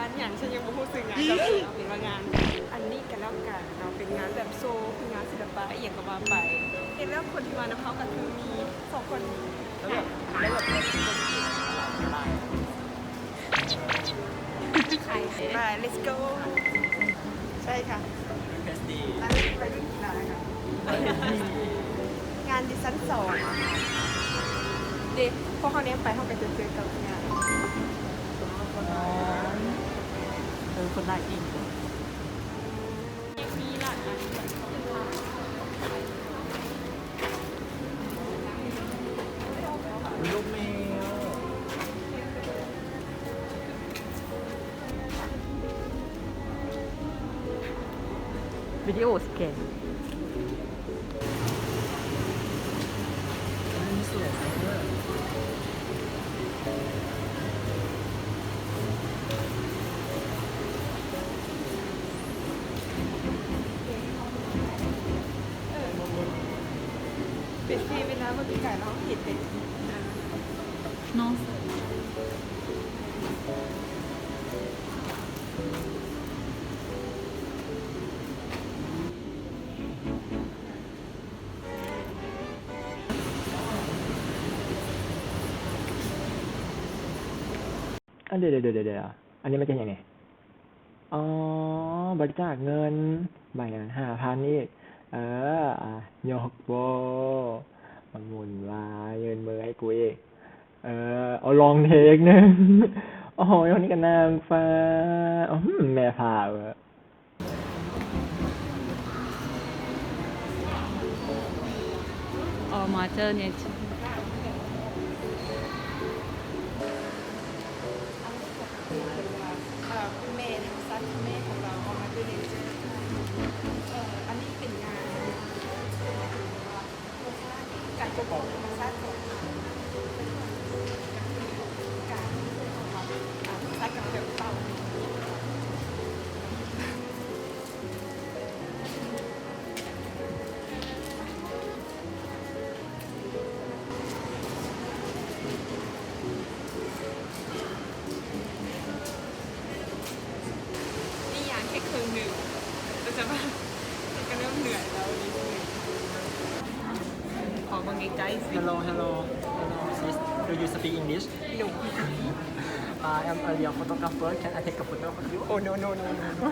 ງານຫຍັງ? ສັນຍັງບໍ່ຮູ້ຊື່ງານ ແຕ່ວ່າເປັນວ່າງານ ອັນນີ້ກະແລ້ວກັນເນາະ ເປັນງານແບບໂຊ ຄືງານສິລະປະອີ່ຫຍັງກະວ່າໄປ. ເຫັນແລ້ວຄົນທີ່ມານຳເຮົາກະຄືມີສອງຄົນ. ແລ້ວແບບ ແລ້ວແບບ ໄປ let's go. ໃຊ່ຄ່ະ ໄປເບິ່ງກິລາຄ່ະ. ງານດິສັນສອງເດ້ ພໍເຮົາແນມໄປເຮົາກະຈະເຈີກັບງານ. ເອີ ຄົນຫຼາຍອີ່ຫຍັງ ຍັງມີຫຼາຍອັນ. ລູກແມວ. ວິດີໂອສະແກນ. ເປັນເວລາເບິ່ງໄກໆ ເຮົາເຫັນເປັນເນາະ. ອັນ ດຽວໆໆ ອັນນີ້ມັນຈະຫຍັງນີ້? ອໍ ບໍລິຈາກເງິນ ໃບນັ້ນຫ້າພັນອີກ. ເອີ ອາ ຍົກໂປ້ ມັນໝູນວາຍເງິນມືໃຫ້ກູອີກ. ເອີ ເອົາລອງເທກໜຶ່ງ. ໂອ້ໂຫ ຄົນນີ້ກະນາງຟ້າ ອືມ ແມ່ພາເວີ. All mother nature. ເອີ ແມ່ທຳມະຊາດ ຄືແມ່ຂອງເຮົາ All mother nature. ເອີ ອັນນີ້ເປັນງານ ການປົກປ້ອງທຳມະຊາດຂອງເຮົາ ການທີ່ເຮົາ ອາ ທຳມະຊາດການເປັນເຕົາ. ນີ້ຍ່າງແຄ່ເຄິ່ງໜຶ່ງ ແຕ່ວ່າກະເລີ່ມເມື່ອຍແລ້ວນິດໜຶ່ງ. ຂໍເບິ່ງໃກ້ໆຊິ. Hello, hello, hello, sis. Do you speak English? No. I am a real photographer. Can I take a photo of you? Oh, no, no, no, no, no.